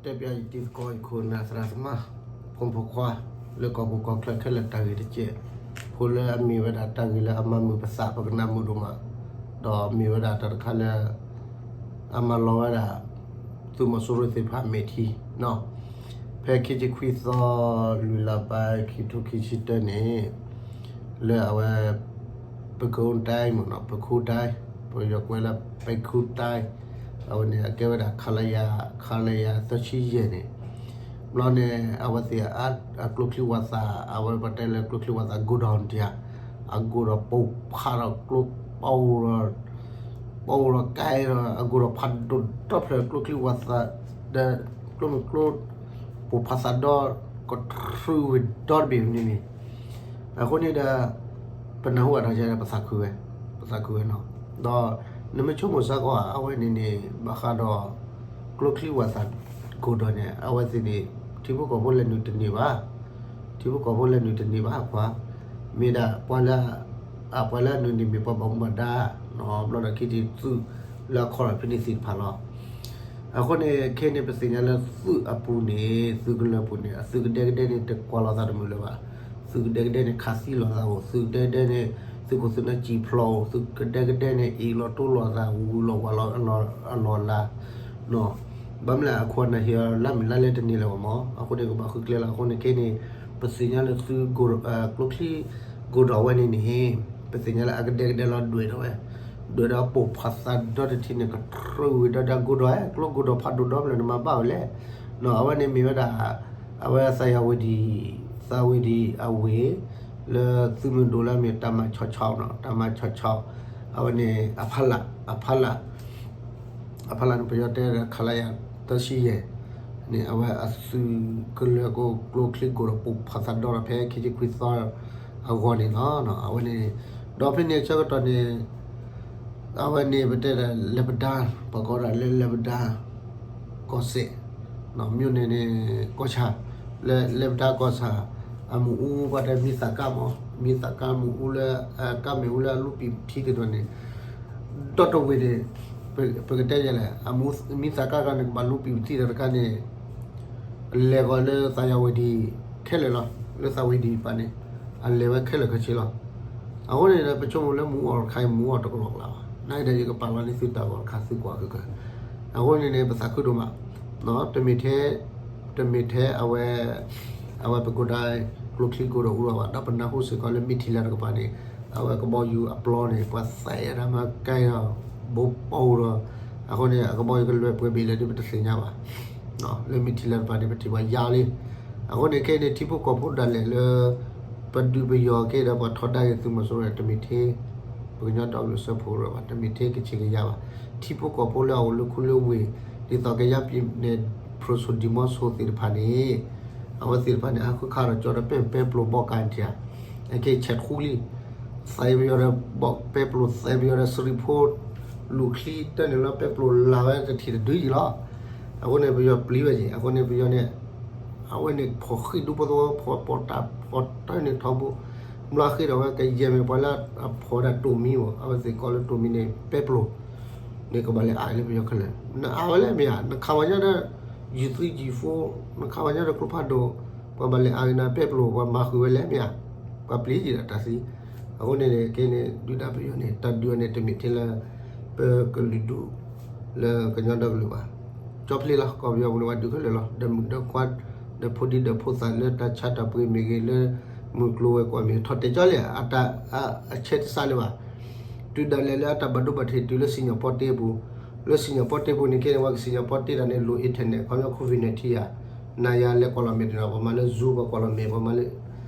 တဲပျးယတံၤသကိးယခိၣ်နၢ်သရၣ်သမါ ဖိမုၣ်ဖိခွါ လၢကီၢ်ပူၤကီၢ်ချၢခဲလၢာ်တၢ်ဂ့ၢ်တက့ၢ်. ဖိလၢအမ့ၢ်ဝဲဒၣ်တၢ်ဂ့ၢ်လၢအမၤမုာ်ပသး ပကနၣ်မုာ်ဒိၣ်မး, ဒီးမ့ၢ်ဝဲဒၣ်တၢ်တခါလၢ အမၤလီၤဝဲဒၣ် သုးမီၤစိရိၤသ့ၣ်တဖၣ်မဲာ်ထံနီၤ. ဖဲခံဆံခွံသီ လွံၢ်လါဘါ ခံထိခံဆံတၢန့ၣ် လၢအဝဲ ပဲခူးတိုင်းမ့ၢ်နီၤ, ပဲခူးတိုင်း, ပယီၤကွဲးလၢ ပဲခူးတိုင်း, အဝဲန့ၣ်အကဲဝဲဒၣ် ခလရ ခလရ သၢဆံယဲၢ်န့ၣ်, ဘျီန့ၣ် အဝဲသ့ၣ်အကျိချံဝၣ်သၣ် အဝဲပတဲလၢကျိချံဝၣ်သၣ် godown တယၤ, အ godown ပိာ်ဖးဒီးကျိ ပိာ်ဒီး ပိာ်ဒီးကဲဒီး အ godown ဖးဒိၣ်ဒီဖျၢၣ် ကျိချံဝၣ်သၣ် ဒီးကျိမ့ၢ်ကျိ ပိာ်ဖးသးဒီ ကထြူဝံၤဒီတဘ့ၣ်န့ၣ်န့ၣ် အဃိန့ၣ်ဒီး ပနၢ်ဟူဘၣ်တၢ်ကဲဒီး ပသးခုဝဲ, ပသးခုဝဲနီၤ. ဒီးနမ့ၢ်ဆိကမိၣ်စ့ၢ်ကီး အဝဲန့ၣ်န့ၣ် ဘၣ်ဃးဒီး ကျိချံဝၣ်သၣ် godown န့ၣ် အဝဲသ့ၣ်န့ၣ် ထံဖိကီၢ်ဖိလဲၤနုာ်တန့ၢ်ဘၣ်, ထံဖိကီၢ်ဖိလဲၤနုာ်တန့ၢ်ဘၣ်ခွါ, မ့ၢ်ဒၣ်ပှၤလၢ အပှၤလၢအနုာ်န့ၣ်မ့ၢ်ပှၤဘၣ်မူဘၣ်ဒါနီၤ. ဘျီဒီးခံထံၣ်သုးလၢအခီၣ်ထံးဖဲန့ၣ်သ့ၣ်တဖၣ်လီၤ. အဃိန့ၣ် ခဲအံၤန့ၣ် ပသ့ၣ်ညါလၢသုးအပူၤန့ၣ် သုးကလၢၤပူၤန့ၣ် အသုးကဒဲကဒဲန့ၣ် တကွၢ်လိာ်သးတမုာ်လၢၤဘၣ်. သုးကဒဲကဒဲန့ၣ် ခးသံလိာ်သးအိၣ်, သုးကဒဲကဒဲန့ၣ် သုးခိၣ်သုးနၢ်စံၣ်ဖျိးအိၣ်, သုးကဒဲကဒဲန့ၣ် အ့ၣ်လိာ်တိလိာ်သး ဝူၤလိာ်ဝးလိာ်အလီၢ်အလၤ ဘၣ်မနုၤလဲၣ် အခိၣ်အနၢ်ဟ့ၣ်အီၤလၢမုၢ်လါလဲတန့ၢ်လၢၤဘၣ်မး, အဃိန့ၣ် ကဘၣ်ဃုကျဲလီၤ. အဃိန့ၣ် ခဲအံၤန့ၣ် ပသ့ၣ်ညါလၢသုး ကျိချံ godown ဝဲန့ၣ်န့ၣ် ပသ့ၣ်ညါလၢအကဒဲကဒဲလီၤဒွဲၣ်ထီၣ်ဝဲ, ဒွဲၣ်ဒီးပိာ်ဖးသးဒီတထံၣ်န့ၣ် ကထြူဝံၤဒီး godown ကျိ godown ဖးဒိၣ်ဒီဖျၢၣ်န့ၣ် မၤဘၣ်ဝဲလဲၣ်. အဝဲန့ၣ်မ့ၢ်ဝဲဒၣ် အဝဲသးယၤဝဲဒံၣ်, သးဝဲဒံၣ်အဝ့ၢ် လၢသုးမုၢ်ဒိၣ်လၢအမ့ၢ် တၢ်မၤဆီဆီနီၤ, တၢ်မၤဆီဆီ, အဝဲန့ၣ် အဖီလာ်, အဖီလာ် အဖီလာ်န့ၣ် ပယီၤတဲဒီး ခလရ သၢဆံယဲၢ်န့ၣ် အဝဲအသုးကလၢၤကျိချံ godown ပိာ်ဖးသးဒီဒီး ဖဲခံဆံခွံသီအဂီၢ်န့ၣ်လီၤ. အဝဲန့ၣ် ဒီးဖဲန့ၣ်အဆၢကတီၢ်န့ၣ် အဝဲန့ၣ် ပတဲဒီး လဲၤပဒါ, ပှၤကိးဒၣ်လၢလဲၤပဒါ ကီၢ်စဲၣ်, မ့ၢ်န့ၣ်န့ၣ် ကီၢ်ဆၣ်, လၢလဲၤပဒါကီၢ်ဆၣ် အမ့ၣ်အူ ပှၤတဲမံသးကါမး, မံသးကါမ့ၣ်အူလၢ ကါမ့ၣ်အူလၢအလူပံာ်ထံကဒီးန့ၣ် ဒီတဝ့ၢ်န့ၣ် ပကတဲယဲလဲၣ်, မံသးကါတဂၤန့ၣ် ကဘၣ်လူပံာ်ထံဒီးတခါန့ၣ် လဲၤဃီၤလၢသးယၤဝဲဒံၣ်ခဲလၢာ်လီၤ, လၢသးဝဲဒံၣ်ပၤန့ၣ် အလဲၤဝဲခဲလၢာ်ခဲဆ့လီၤ. အဃိန့ၣ်ဒီး ပဆိကမိၣ်လၢမ့ၣ်အူအီၣ်တခါအံၤ မ့ၣ်အူအီၣ်တကလီၢ်ကလးဘၣ်, နာ်က့ဒီး ယကပာ်လီၤန့ၢ်သုတၢ်ဂီၤတခါ သုကွၢ်ကကၢ. အဃိန့ၣ်န့ၣ် ပသးခုဒိၣ်မး, တမ့ၢ်ထဲ တမ့ၢ်ထဲအဝဲ အဝဲပကိးဒၣ် ကျိချံ godown အိၣ်ဒီးဘၣ်, ဒီးပနၢ်ဟူစ့ၢ်ကီးလၢ မ့ၢ်ထံလၢတကပၤန့ၣ် အဝဲကဘီယူၤအပျီန့ၣ် ပှၤသးအဲၣ်ဒၣ်မၤကဲဒီး ဘိပီၣ်ဒီး အဃိန့ၣ် အကဘီယူၤကလဲၤပှဲၤဘ့ၣ်လဲၣ်ဒီး ပတသ့ၣ်ညါဘၣ်. လၢမ့ၢ်ထံလၢတကပၤန့ၣ် ပထံၣ်ပှၤယါလံ. အဃိန့ၣ် ခဲအံၤန့ၣ် ထံဖိကီၢ်ဖိဒၣ်လဲာ်လၢ ပဒုးပယီၤက့ၤဒီး ပှၤထီဒါက့ၤသုးမီၤစိရိၤန့ၣ် တမ့ၢ်ထဲ ပကညီဒီကလုာ်စၢဖှိၣ်ရၢဘၣ်, တမ့ၢ်ထဲကချ့ၣ်ကယါဘၣ်. ထံဖိကီၢ်ဖိလၢအအိၣ်လၢခူလၢဝ့ၢ် ဒ်သိးကယါပံၤန့ၣ် ဖရူစိၣ်ဒံၣ်မီဆိသ့ၣ်တဖၣ်န့ၣ် အဝဲသ့ၣ်တဖၣ်န့ၣ် အဃုခးဒီးကၠီဒီးပဲၣ်ပဲၣ်ပျိၤဘီကါထံၣ်ဧါ, အကဲဆဲးတဃူလံ. သးအံၤပယီၤဒီး ဘီပဲၣ်ပျိၤသးပယီၤဒီး စရံးဖိ လူၢ်ချံတၢ်န့ၣ်လၢပဲၣ်ပျိၤလၢ်ဝဲတထံၣ်တဒုအံၤလီၤ. အဃိန့ၣ် ပယီၤပျံၤဝဲက့ၤ, အဃိန့ၣ် ပယီၤန့ၣ် အဝဲန့ၣ်ဖီၣ်ဃံၣ်ဒူဖိသဝီ ဖီၣ်ပီၣ်တၢ်ဖီၣ်တၢ်န့ၣ်ထီဘိ, ဘျီဃ့ဒီးဝဲကယဲၢ်မ့ၢ်ပှၤလၢအဖီၣ်ဝဲဒၣ်တိၢ်မံမး, အဝဲသ့ၣ်ကိးလၢတိၢ်မံန့ၣ် ပဲၣ်ပျိၤ န့ၣ်ကဘၣ်လဲၤအါလၢပယီၤခဲလၢာ်, နအါဝဲလဲၣ်မ့ၢ်ဧါ, နခးပှၤညီဒီး ယူၤသံယူၤဖိ, နခးပှၤညီဒီးကျိဖးဒိၣ်, ပှၤဘၣ်လဲၤအါဂ့ၤနၤပဲၣ်ပျိၤ ပှၤမၤဃုာ်ဝဲလဲၣ်မ့ၢ်ဧါ, ပှၤပျံၤယံၤဒီးတၢ်သံ. အဃိန့ၣ် ကဲန့ၣ် ဒုၣ်ဒါပယီၤန့ၣ် တၢ်ဒုးအီၤန့ၣ် တမ့ၢ်ထဲလၢ ပကလုာ်ဒူၣ် လၢကညီဒီကလုာ်ဘၣ်. ကၠီဖျ့လီၤ ကီၢ်ပယီၤပူၤန့ၣ် ပှၤဒုးခဲလၢာ်လီၤ, ဒီးမုၣ်ဒီခွါ ဒီးဖိဒံဒီးဖိသၣ်လၢတၢ်ဆါတၢ်ပှ့ၤမ့ၢ်ဂ့ၤ လၢမုၢ်ကျိၤဝဲၤကွာ်မ့ၢ်ဂ့ၤ ထီၣ်တဲာ်ကၠီလဲၣ်, အတၢ် အဆဲးတစးလၢၤဘၣ်. တုၤဒၣ်လဲာ်လၢအတၢ်ဘၣ်ဒိဘၣ်ထံးတုၤလၢစံၣ်ညီၣ်ပီတ့အပူၤ, လၢစံၣ်ညီၣ်ပီတ့အပူၤန့ၣ် ခဲန့ၣ် ပှၤကစံၣ်ညီၣ်ပီတ့တၢ်န့ၣ် လိၣ် internet ခီပညီ COVID nineteen ဧါ, နၤယၤလဲၤကွၢ်လီၤမ့ၢ်တနီၤ ပှၤမၤလၢ Zoom ပှၤကွၢ်လီၤမ့ၢ် ပှၤမၤလၢ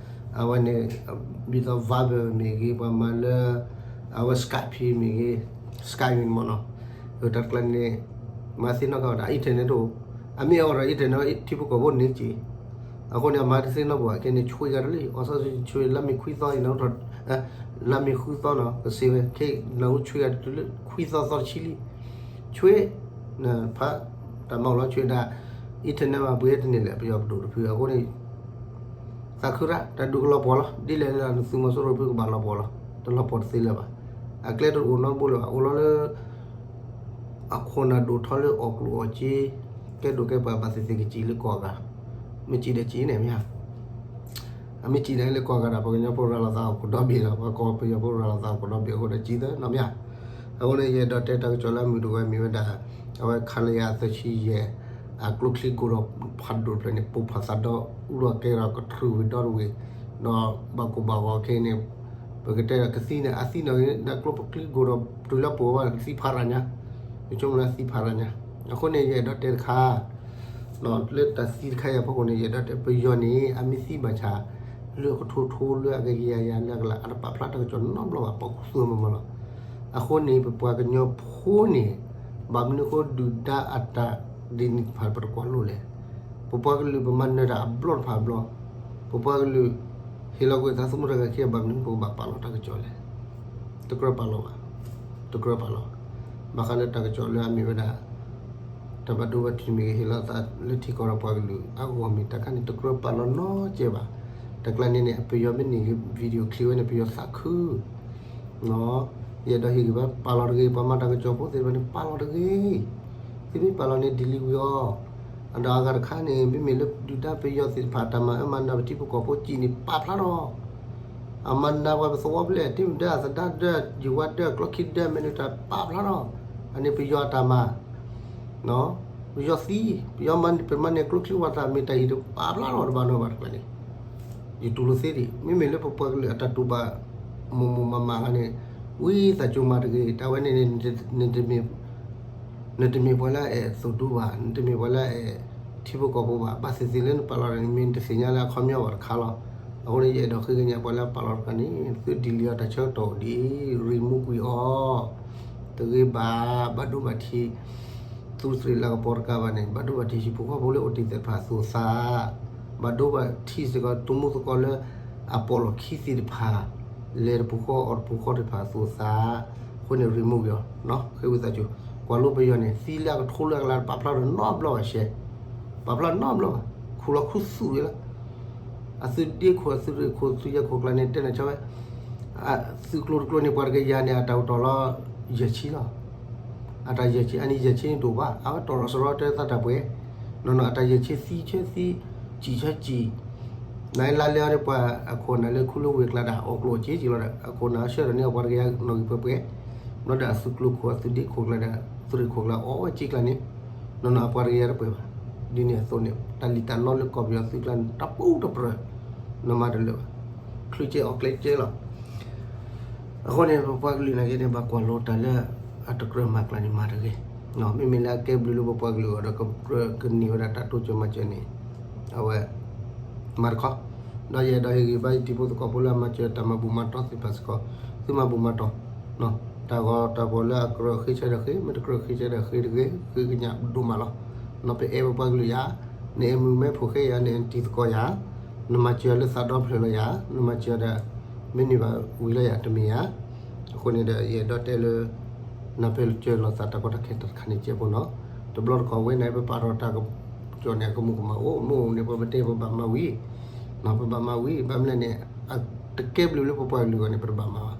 အဝဲန့ၣ် ဒ်သိး Viber မ့ၢ်ဂ့ၤ ပှၤမၤလၢ အဝဲ Skype မ့ၢ်ဂ့ၤ Skype မ့ၢ်မ့ၢ်နီၤ, တၢ်တကျါန့ၣ် မၤသ့နီၣ်ကီၢ်ဝဲဒၣ် internet တအိၣ်, အမ့ၢ်အအိၣ်ဒီး internet ထံဖိကီၢ်ဖိန့ၣ်က့ၤ, အဃိန့ၣ် အမၤတသ့နီတဘျီ ခဲန့ၣ် ဆွံဂၤတလံ အီစီဆှံဆွံ လါမ့ၤခွံသီအံၤ နထီၣ် လါမ့ၤဃုသီနီၤ ကစ့ဝဲ ခဲ နၢ်ဟူဆွံဂၤတလၢ ခွံသီသီတဆံလံ ဆွံ ဖး တၢ်မၤလီၤဆွံဒၣ် internet မၤပှ့ၤတန့ၢ်လၢၤ ပယီၤပဒိၣ်တဖု အဃိန့ၣ် သးခုရၣ် တၢ်ဒုးကလီၤပှီၢ်လီၤ ဒ်လဲၣ်လၢနသုးမီၤစိရိၤဖုကဘၣ်လီၤပှီၢ်လီၤ တလီၤပှီၢ်တသ့လၢၤဘၣ် အကျဲတအိၣ်နီတဘိလၢၤဘၣ် အိၣ်လီၤလၢ အခိၣ်နၢ်ဒိၣ်ထီလၢအီၣ်ကျိၣ်အီၣ်စ့ ကဲဒိၣ်ကဲပှၤဘၣ်သ့ၣ်သ့ၣ်ကစံးလၢကီၢ်အဂၤ, မ့ၢ်စံးဒီးစံးန့ၣ်မ့ၢ်ဧါ, အမ့ၢ်စံးန့ၣ်လၢကီၢ်အဂၤဒီး ပှၤကညီဖိရၤလီၤသးအိၣ်ခိၣ်ဒီဘ့ၣ်ဒီး ပှၤကီၢ်ပယီၤဖိရၤလီၤသးအိၣ်ခိၣ်ဒီဘ့ၣ်အဃိဒီးစံးသၢနီတမ့ၢ်ဧါ. အဃိန့ၣ် ယအဲၣ်ဒိးတဲတၢ်ကစီၣ်လၢအမုာ်တဝဲမ့ၢ်ဝဲဒၣ် အဝဲခလရ သၢဆံယဲၢ် အကျိချံကိးဒီးဖးဒိၣ်တဖျၢၣ်န့ၣ် ပိၢ်ဖးသးဒီးအူလီၤကဲဒီးကထြုာ်ဝံၤဒီတဝံၤ, ဒီးဘၣ်ကိၢ်ဘၣ်ဂီၤခဲအံၤန့ၣ် ပကတဲဒီးကသံန့ၣ် အသံနီၣ်ဂံၢ်န့ၣ် ကျိချံကိးဒီးတုၤလၢပိၢ်ဘၣ်ကသံဖးရၤညါ, ယဆိကမိၣ်လၢသံဖးရၤညါ. အဃိန့ၣ် ယအဲၣ်ဒိးတဲတခါ လၢတၢ်သံတခါအံၤအဖီခိၣ်န့ၣ် ယအဲၣ်ဒိးတဲပယီၤန့ၣ် အမ့ၢ်သံဘၣ်ဆၣ် လၢကထိထိလၢအကယၤယၤလၢအကလၢ် အတပာ်ဖျါတၢ်ကစီၣ်နီတဘျီဘၣ် ပိာ်ခူသူၣ်မးမးလီၤ. အဃိန့ၣ် ပပှၤကညီဖိန့ၣ် ဘၣ်မနုၤအဃိဒုၣ်ဒါအတၢ်ဒ်န့ၣ်တဖၣ်ပတကွၢ်လိလဲၣ်. ပပှၤကလုာ်ပမၤနၢၤတၢ်အဘျီတဖၣ်အဘျီ, ပပှၤကလုာ် ဟ့ၣ်လီၤကွံာ်သးသမူတဂၤခံဂၤ ဘၣ်မနုၤပကဘၣ်ပာ်လီၤတၢ်ကစီၣ်လဲၣ်. တကြၢးပာ်လီၤဘၣ်, တကြၢးပာ်လီၤ. ဘၣ်ဃးလၢတၢ်ကစီၣ်လၢအမ့ၢ်ဝဲဒၣ် တၢ်ဘၣ်ဒိဘၣ်ထံးမ့ၢ်ဂ့ၤ ဟ့ၣ်လီၤသးလၢထံကီၢ်ဒီးပှၤကလုာ်အဂီၢ်မ့ၢ်တခါန့ၣ် တကြၢးပာ်လီၤနီတစဲးဘၣ်. တၢ်ကျါန့ၣ်န့ၣ် ပယီၤမ့ၢ်န့ၢ်ဂ့ၤ video clip ဝဲန့ၣ် ပယီၤသးခု ယအဲၣ်ဒိးဟ့ၣ်ဂံၢ်ဘါပာ်လီၤတဂ့ၤ, ပှၤမၤတၢ်ကစီၣ်ဖိသ့ၣ်တဖၣ်န့ၣ် ပာ်လီၤတဂ့ၤ. သုမ့ၢ်ပာ်လီၤန့ၣ် delete ဝံၤအီၤ. အဒီးအဂၤတခါန့ၣ် မ့မ့ၢ်လၢဒုၣ်ဒါပယီၤသ့ၣ်တဖၣ် တၢ်မၤအၢမၤနးပထံပကီၢ်ဖိစံးန့ၣ် ပာ်ဖျါထီၣ်. အမၤနးပှၤပသဝီဖဲလဲၣ် တ့မုၢ်ဒၢအသဒါဒၢ ယံာ်ဝါဒၢ ကျိခံဒၢ မ့ၢ်န့ၣ်တၢ်ပာ်ဖျါထီၣ်. အန့ၣ်ပယီၤအတၢ်မၤ ပယီၤသံ, ပယီၤမၤန့ၢ် ပမၤန့ၢ်ကျိချံဝၣ်သၣ် မ့ၢ်တၢ်ဟ့ၣ်တပာ်ဖျါထီၣ်တဘၣ်နီတဘၣ်တကျါန့ၣ်, ယတူၢ်လိာ်သ့ဒံး. မ့မ့ၢ်လၢပပှၤကလုာ်အတၢ်တူၢ်ဘၣ် မိၢ်မိၢ်မးမးဂၤန့ၣ်, ဝံသးစူၤမၤတဂ့ၤ. တၢ်ဝဲန့ၣ်န့ၣ် နတမ့ၢ်ပှၤလၢအအဲၣ်အသိၣ်ဒူဘၣ်, နတမ့ၢ်ပှၤလၢအအဲၣ်ထံဖိကီၢ်ဖိဘၣ်. ဘၣ်သ့ၣ်သ့ၣ်လၢနပာ်လီၤန့ၣ် မ့ၢ်နတသ့ၣ်ညါလၢအခီပညီဘၣ်တခါလီၤ. အဃိန့ၣ် ယအဲၣ်ဒိးဃ့ကညးပှၤလၢအပာ်လီၤတခါန့ၣ် သု delete အီၤတၢ်ဆၢကတီၢ်အိၣ်ဒံး, remove ကွံာ်အီၤ တဂ့ၤဘၣ်. ဘၣ်ဒိဘၣ်ထံး သူတရံးလၢကပီၤတကးဘၣ်န့ၣ် ဘၣ်ဒိဘၣ်ထံးဟံၣ်ဖိဃီဖိလၢအိၣ်တ့ၢ်သ့ၣ်တဖၣ်သူၣ်အသး, ဘၣ်ဒိဘၣ်ထံးစ့ၢ်ကီး သမူသကိးလၢအပိာ်လီၢ်ခံသ့ၣ်တဖၣ် လဲၤတပူၤဃီအီၣ်တပူၤဃီသ့ၣ်တဖၣ်သူၣ်အသး. အဃိန့ၣ် remove က့ၤအီၤ, ဃ့ဝံသးစူၤ. ကွၢ်လိပယီၤန့ၣ် သံလၢအကထိလၢအကလၤ ပာ်ဖျါထီၣ်နီတဘျီဘၣ်ရှဲ, ပာ်ဖျါနီတဘျီဘၣ်. ခူၣ်လီၤခူသူၣ်ဝဲလီၤ. အသုးဒ့ခိၣ် အသုးရ့ၣ်ခိၣ် သုးယဲၢ်ခိၣ်ကျါန့ၣ် တဲနၤဆၢဝဲ သုးကျိၤတကျိၤန့ၣ် ပှၤတကယၤန့ၣ် အတၢ်အိၣ်တီၢ်လီၤ ယဲၢ်ဆံလီၤ. အတၢ်ယဲၢ်ဆံ အနံၣ်ယဲၢ်ဆံန့ၣ်တအိၣ်ဘၣ်. အဝဲတီၢ်လီၤစရီတဲသးတၢ်ပှဲၤ, နီၢ်နီၢ်အတၢ်ယဲၢ်ဆံသံဆၢသံ, စံၣ်ဆၢစံၣ်, နလါလဲအီၤန့ၣ် ပှၤအခိၣ်နၢ်လၢခူလၢဝ့ၢ်ကျါဒၣ် အီၣ်ကျိၣ်အစ့စ့ၢ်လီၤဒီး အခိၣ်နၢ်ဆှၢထီၣ်န့ၢ်အပှၤတကယၤနီၣ်ဂံၢ်ပှဲၤပှဲၤ, ဘျီဒီးအသုးကျိၤခိၣ် အသုးဒ့ခိၣ်ကျါဒီး သုးရ့ၣ်ခိၣ်ကျါ အီၣ်ဝဲစ့ကျါန့ၣ် နီၢ်နီၢ်အပှၤတကယၤတပှဲၤဘၣ်. ဒ်န့ၣ်အသိးန့ၣ် တၢ်လံၣ်တၢ်လီလၢကီၢ်ပယီၤသုးကျါန့ၣ် တၢ်ပူတပြၢၤ, နမၤတလၢာ်ဘၣ်. ချုးကဲအီၣ်ကျဲကဲလီၤ. အဃိန့ၣ် ပပှၤကလုာ်နာ်က့န့ၣ် ဘၣ်ကွၢ်လိတၢ်လၢအတကြၢးမၤကျါန့ၣ်မၤတဂ့ၤ. မ့မ့ၢ်လၢအကဲဘျုးလၢပပှၤကလုာ်အဂီၢ်ဒီး ကကြၢးကန့ၢ်ဝဲဒၣ်တၢ်တိစၢၤမၤစၢၤန့ၣ် အဝဲ မၤတခီ, ဒီးယအဲၣ်ဒိးဟ့ၣ်ဂံၢ်ဘါယတံၤဖိသကိးဖိလၢအမၤစၢၤတၢ်မၤဘူၣ်မၤတီသ့ၣ်တဖၣ်စ့ၢ်ကီး, သုမၤဘူၣ်မၤတီ, တၢ်ဂီၤတၢ်ဖီၣ်လၢအကြၢးဃ့ဆၢထၢၣ်ဃ့, မ့ၢ်တကြၢးဃ့ဆၢထၢၣ်ဃ့တဂ့ၤ, ဃ့ကညးဒိၣ်မးလီၤ. ပအဲၣ်ပပှၤကလုာ်ယၤ, နအဲၣ်မုၢ်မဲဖိဃဲယၤ, နအဲၣ်တံၤသကိးယၤ, နမၤစၢၤလၢသးဒီဖျၢၣ်လီၤယၤ, နမၤစၢၤဒီး မ့ၢ်န့ၢ်ဘၣ်ဝံၤလီၤယၤ တမ့ၢ်ယၤ အဃိန့ၣ်ဒီး ယအဲၣ်ဒိးတဲလၢ နၢ်ပၢၢ်စၢၤလိာ်သးတၢ်ကီတၢ်ခဲတခါန့ၣ်ကဲဖိနီၤ, တဘျီတခီၣ်ဝဲန့ၣ် ပပာ်ထီၣ်တၢ်ကစီၣ်န့ၣ် အကမူးကမၣ်အိၣ်, မ့ၢ်အိၣ်န့ၣ် ပမ့ၢ်တဲပဘၣ်မၤဝံၤ, ပဘၣ်မၤဝံၤ, ဘၣ်မနုၤလဲၣ်န့ၣ် တကဲဘျုးလၢပပှၤကလုာ်အဂီၢ်န့ၣ် ပတဘၣ်မၤဘၣ်.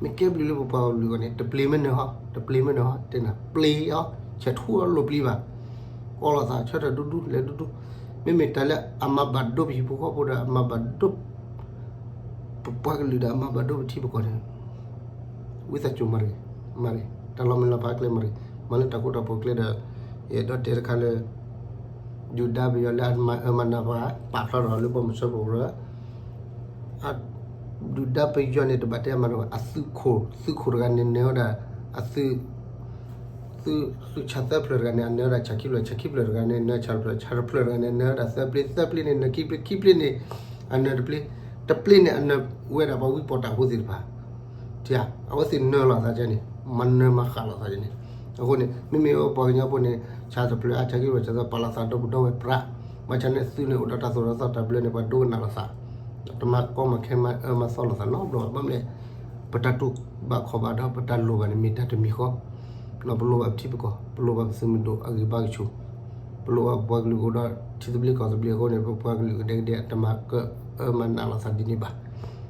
မ့ၢ်ကဲဘျုးလၢပပှၤကလုာ်အဂီၢ်န့ၣ် တပျ့ၤမ့ၢ်နၢၤဟီ, တပျ့ၤမ့ၢ်နၢၤဟီ, တဲနၤ ပျ့ၤအီၤ, ဆဲးထူအီၤလိၣ်ပျံၤဘၣ်, အီလီၤသး ဆၢထၢၣ်ဒူဒူ လဲၤဒူဒူ, မ့မ့ၢ်တၢ်လၢအမၤဘၣ်ဒိပဟံၣ်ဖိဃီဖိဒီး အမၤဘၣ်ဒိ ပပှၤကလုာ်ဒီး အမၤဘၣ်ဒိပထံပကီၢ်န့ၣ် ဝံသးစူၤမၤတဂ့ၤ, မၤတဂ့ၤ, တၢ်လီၤမုၢ်လီၤဖးကျဲမၤတဂ့ၤ, မၤလၢတၢ်ကိၢ်တၢ်ပူၤကျဲဒီး ယအဲၣ်ဒိးတဲတခါလၢ ဒုၣ်ဒါပယီၤလၢအမၤအၢမၤနးပှၤ ပာ်ဖျါထီၣ်လၢဘီမုၢ်စၢဖှိၣ်ကရၢ ဒုၣ်ဒါပယီၤန့ၣ် တဘၣ်တဲအမၤနးဘၣ်, အသုးခိၣ် သုးခိၣ်တဂၤန့ၣ်နၢၤဝဲဒၣ် အသုး သုး သုးဆၣ်သၢဖျၢၣ်တဂၤန့ၣ် အနၢၤဝဲဒၣ်ဆၣ်ခံဖျၢၣ်, ဆၣ်ခံဖျၢၣ်တဂၤန့ၣ် နၢၤဆၣ်တဖျၢၣ်, ဆၣ်တဖျၢၣ်တဂၤန့ၣ် နၢၤဝဲဒၣ်သၢပျ့, သၢပျ့န့ၣ် နၢၤခံပျ့, ခံပျ့န့ၣ် အနၢၤတပျ့, တပျ့န့ၣ် အနၢၤဝဲဒၣ်ပှၤဝံပီၣ်တၢ်ဖိသ့ၣ်တဖၣ်, အဝဲသ့ၣ်နၢၤလိာ်သးန့ၣ် မၤနၢၤမၤဃၣ်လိာ်သးန့ၣ်, အဃိန့ၣ် မ့မ့ၢ်ပှၤကညီဖိန့ၣ် ဆၣ်တဖျၢၣ် အဆၣ်ခံဖျၢၣ် ဆၣ်သၢပာ်လီၤသးဒီပုၢ်ဒီဝဲၢ်ပြး, ဘၣ်ဆၣ်န့ၣ်သုးန့ၣ်အိၣ်ဒီးတၢ်သိၣ်တၢ်သီတၢ်ဘျၢန့ၣ် ပှၤဒိကနၣ်လိာ်သး တမၤကီမၤခဲမၤအၢမၤသီလိာ်သးနီတဘျီဘၣ်. ဘၣ်မနုၤလဲၣ် ပတၢ်တူၢ်ဘၣ်ခီၣ်ဘၣ်ဒီး ပတၢ်လိၣ်ဘၣ်န့ၣ် မ့ၢ်တၢ်တမံၤဃီ, ပလိၣ်ဘၣ်ပထံပကီၢ်, ပလိၣ်ဘၣ်ပသုးမုၢ်ဒိၣ်အဂံၢ်ဘါကဆူၣ်, ပလိၣ်ဘၣ်ပပှၤကလုာ်ကအိၣ်ဒီးထံသဘျ့ကီၢ်သဘျ့အဃိန့ၣ် ပပှၤကလုာ်ကဒဲကဒဲ တမၤကၢအၢမၤနးလိာ်သးဒ်န့ၣ်ဘၣ်.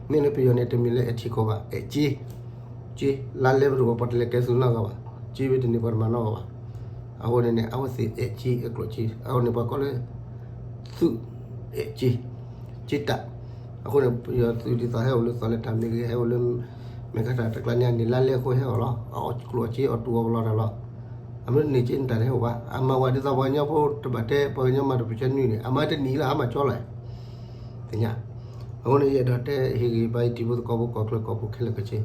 မ့ၢ်လၢပယီၤန့ၣ် တမ့ၢ်လၢအဲၣ်ထံကီၢ်ဘၣ်, အဲၣ်စ့ စ့ လါလဲပတအိၣ် ပှၤတလဲၤကဲသုးနီတဂၤဘၣ်, စ့ဝဲတန့ၢ်ပှၤတမၤနီတဂၤဘၣ်. အဃိန့ၣ်န့ၣ် အဝဲသ့ၣ်အဲၣ်က့အကျိၣ်က့ အဃိန့ၣ် ပှၤကိးလၢ သုးအဲၣ်က့ က့တၢ်. အဃိန့ၣ် ယွၤသုးဒ်သိးဟဲအိၣ်လၢသီလဲၤတၢ်မ့ၢ်ဂ့ၤ, ဟဲအိၣ်လၢ မဲာ်ခါတၢ်တကျါန့ၣ် အန့ၣ်လါလဲအဃိဟဲအီၤလီၤ. အအီၣ်ကျိၣ်အက့ အီၣ်တူၢ်အီၣ်ပလီၢ်တၢ်လီၤ. အမ့ၢ်တန့ၢ်က့န့ၣ် တၢ်တဟဲအိၣ်ဘၣ်. အမၤဝဲဒ်သိးပှၤကညီဖိတဘၣ်တဲ ပှၤကညီမၤတပူၤဆၢနွံန့ၣ် အမၤတနံၤလၢ အမၤကၠီလီၤ သ့ၣ်ညါ. အဃိန့ၣ် ယအဲၣ်ဒိးတဲဟ့ၣ်ဂံၢ်ဘါယတံၤဖိသကိးဖိ ကီၢ်ချၢကီၢ်ပူၤခဲလၢာ်ခဲဆ့,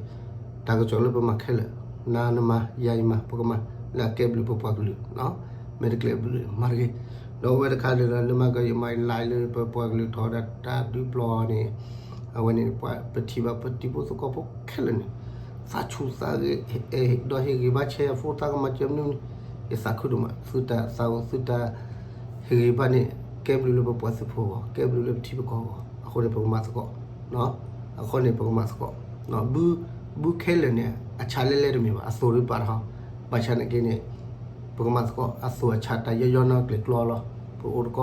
တၢ်ကစီၣ်လၢပမၤခဲလၢာ်, နၤနမၤ ယၤယမၤ ပကမၤ လၢအကဲဘျုးပပှၤကလုာ်, မ့ၢ်တကျဲဘျုးမၤတဂ့ၤ. ဒီးအဝဲတခါန့ၣ်ဒီး လၢမၤကယမၤလၢပပှၤကလုာ်ထီၣ်ဒၣ်တၢ်ဒုးပျီန့ၣ်, အဝဲန့ၣ် ပထံၣ်ဘၣ်ပတံၤဖိသကိးဖိခဲလၢာ်န့ၣ် သးဆူၣ်သးဂဲၤ, ဒီးဟ့ၣ်ဂံၢ်ဘါဆဲးအဖိသးကမၤစၢၤမနုၤန့ၣ်, ယသးခုဒိၣ်မး သုတၢ်သးအိၣ် သုတၢ်ဟ့ၣ်ဂံၢ်ဘါန့ၣ် ကဲဘျုးလၢပပှၤသုးဖိအဂီၢ်, ကဲဘျုးလၢပထံပကီၢ်အဂီၢ်, အဃိန့ၣ် ပကမၤသကိး, အဃိန့ၣ် ပကမၤသကိး, ဘုခဲလၢာ်န့ၣ် အဆၣ်လဲလဲတမ့ၢ်ဘၣ်, အသိၣ်ဒုးပာ်တဟီ, ဘၣ်ဆၣ်နာ်က့န့ၣ် ပကမၤသကိး အသိၣ်အဆၣ်တၢ်ယီယီနီၤကျဲၤကျီလီၤ. ပအိၣ်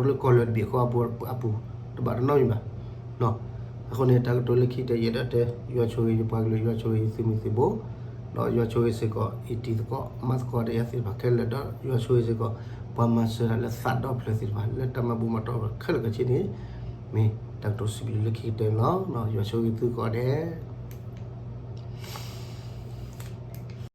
တကီ ပအိၣ်တကီလၢကီၢ်လၢတဘ့ၣ်ဃီအပူၤ တဘၣ်တနီတမံၤဘၣ်. အဃိန့ၣ် တၢ်ကတိၤလၢခံကတၢၢ် ယအဲၣ်ဒိးတဲ ယွၤဆိၣ်ဂ့ၤယပှၤကလုာ်, ယွၤဆိၣ်ဂ့ၤယသုးမုၢ်သံၣ်ဘိ, ဒီးယွၤဆိၣ်ဂ့ၤစ့ၢ်ကီး ယတံၤသကိး မၤသကိးဒီးယၤသ့ၣ်တဖၣ်ခဲလၢာ်, ဒီးယွၤဆိၣ်ဂ့ၤစ့ၢ်ကီး ပှၤမၤစၢၤတၢ်လၢသးဒီဖျၢၣ်သ့ၣ်တဖၣ် လၢတၢ်မၤဘူၣ်မၤတီၢ်ခဲလၢာ်ခဲဆ့န့ၣ်, မ့ၢ်တၢ်ကတိၤစံးဘျုးလၢခံကတၢၢ်န့ၣ်လီၤ. ယွၤဆိၣ်ဂ့ၤသုကိးဂၤဒဲး.